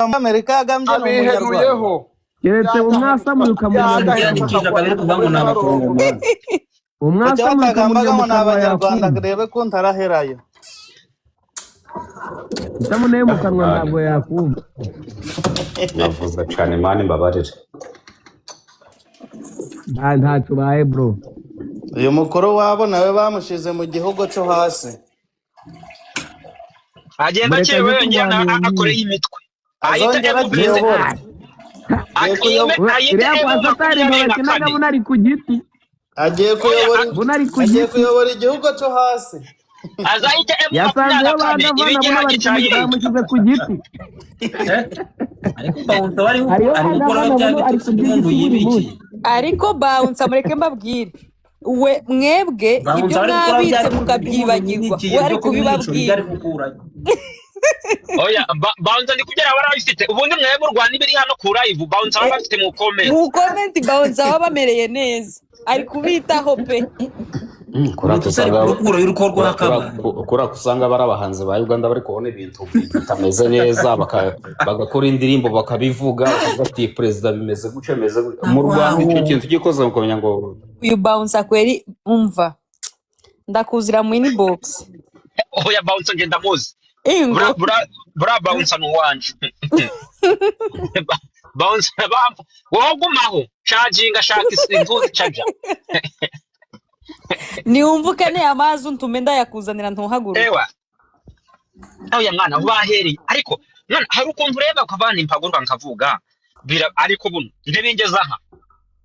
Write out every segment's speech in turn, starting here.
Muri Amerika yagambye ni Umunyarwanda. Abihenuyeho. Keretse umwasamuye ukamurya mu kanwa. Yiyandikisha akaba ari kuvuga ngo ni Abakongomani. Kuki Umwasamuye batagambaga ukamurya ngo mu ni kanwa, Abanyarwanda? yakumva. Rebe ko ntaraherayo. Utamuneye mu kanwa ntabwo yakumva. Navuze cyane, Imana imbabarire. Ntacyo ubaye, bro. Uyu mukuru wabo nawe bamushize mu gihugu cyo hasi. Agenda Mureke akerewe ajye yongera kurwana iyo akoreye ngiyo. imitwe ayita Azongera emu perezida. atuyobore, agiye kuyobora. Ayite Iriya emu kwa Satani ngo makumyabiri na bakinaga kane. buno ari ku giti. Agiye Oya. kuyobora. Buno ari ku Agiye giti. kuyobora igihugu cyo hasi. Azahita emu makumyabiri Yasanzeyo na kane ba iba gavana, buno igihagi bari cya Irene. bamushyize ku giti. Eh? Ariko Bawunsa bari Hariyo ari ba gukora gavana, bya buno ari bitutsi kurya by'umuntu igiti buri munsi. yibikiye. Ariko Bawunsa, mureke mbabwire, we mwebwe ibyo Bawunsa bari gukora bya mwabitse bitutsi by'umuntu mukabyibagirwa, yibikiye we ari byo kumwica, ibyo kubibabwira. ari gukurayo. Oya, Bawunsa ndi kubyara barabifite ubundi. Mwebwe u Rwanda ibiri hano ku live, Bawunsa baba bafite mu comment. Mu comment Bawunsa baba bamereye neza, ari kubitaho pe. Kuriya Ibitutsi ari usanga kurukurayo uruko kuriya rw'akabari. kuriya usanga bari abahanzi ba Uganda bari kubona ibintu bitameze neza, bagakora indirimbo, bakabivuga, bakavuga ati perezida bimeze gutya, bimeze gutya. Mu Rwanda icyo kintu gikoze mukamenya ngo Uyu Bawunsa kweri, umva, ndakuzira mu inbox. Oya, Bawunsa ngenda muzi. Ingo. Bura Bawunsa ni uwanje. Bawunsa wowe gumaho caginga, shaka inzuzi caja. Niwumva ukeneye amazi untume ndayakuzanira, ntuhaguruke. Ewa, oya mwana, aho bahereye. Ariko mwana, hari ukuntu ureba ukavana impaguruka nkavuga bira, ariko buno nje bingeza aha,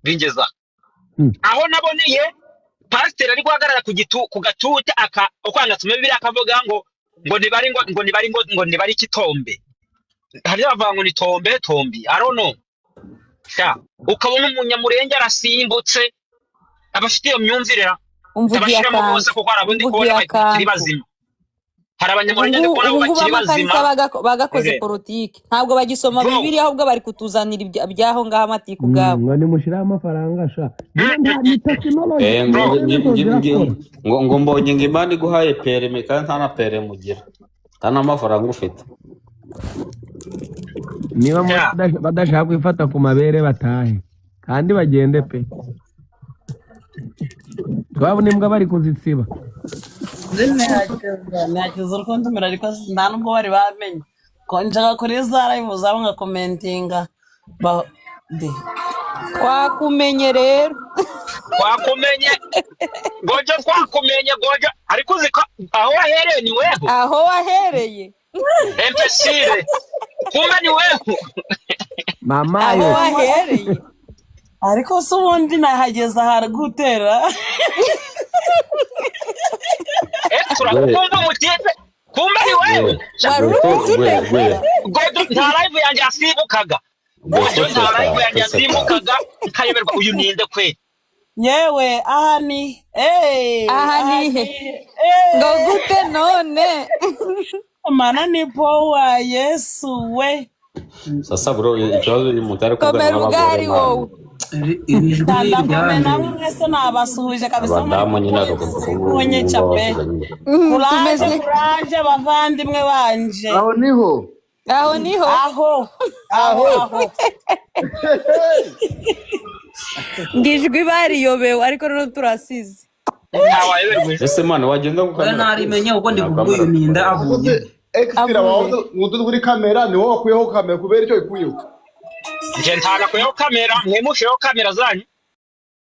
bingeza aha. Aho naboneye pasiteri ari guhagarara ku gitu ku gatuti aka ukwanga asome Bibiliya, akavuga ngo nibari ngo nibari ngo nibari kitombe, hari bavuga ngo ni tombe tombi, I don't know sha. Ukabona umunyamurenge arasimbutse, abafite iyo myumvire Umvugiye tabashiramo akantu. bose, kuko hari abundi Umvugiye kubona bakiri akantu. bazima, hari Ubu abanyamurenge ndi ngubu kubona ubu ngubu bakiri amakanisa bazima. bagakoze politiki, ntabwo bagisoma Bro. Bibiliya, ahubwo bari kutuzanira by'aho ngaho amatiku ubwabo. Ngo nimushireho amafaranga sha, niba nta ni tekinoloji. Ngo Bro. Inzego zirakora. ngo mbonye ngo Imana iguhaye permis kandi nta na permis ugira, nta n'amafaranga ufite. Niba Yeah. badashaka kwifata ku mabere, batahe kandi bagende pe, twabona imbwa bari kuzitsiba. Ntiyakiza urukundo, ariko nta nubwo bari bamenye ko nshaka kuri za live zabo ngakomentinga de. Twakumenye rero. Twakumenye gojo, twakumenye gojo. Ariko uzi ko aho wahereye ni weho? Aho wahereye. Empesire kumbe ni weho. Mama. Aho Yo. wahereye. Ariko se ubundi nahageze ahari gutera? Extra. Gwe. Kumbe umutipe kumbe ni wewe. Wari uri gwe gwe kutuneka. Gwe. Gojo nta live yanjye yasibukaga. Gwe. Gojo nta Ceceka. live yanjye Ceceka. yasibukaga, nkayoberwa uyu ninde kwe. Yewe, aha ni Aha aha ni he? Ni Ngo gute none? Mana ni powa, Yesu we. Sasa bro, ikibazo umuntu ari kuvugana Komera n'abagore ubwari man. wowe. Iri jwi ni Ndakome namwe. iryande? Mwese nabasuhuje kabisa muri Abadamu nyine point agomba ziri kunyica kuba pe. bavuga nyine. Kuraje. Tumeze Kuraje bavandimwe banje. Aho niho. Aho niho. Aho aho. Aho. Aho. Ngo ijwi bariyobewe, ariko rero turasize. Ntawayoberwa ijwi. Ese man, wagenda ku Oya. kamera? Ntarimenye ubwo ndi Ntabwo kuvuga uyu kamera ninda tubareba. avuye. Akoze extra. Avuye. Wahoze ngo kuri kamera, ni wowe wakuyeho kamera kubera icyo ikuyeho? Nje ntanakuyeho kamera, mwe mushireho kamera zanyu.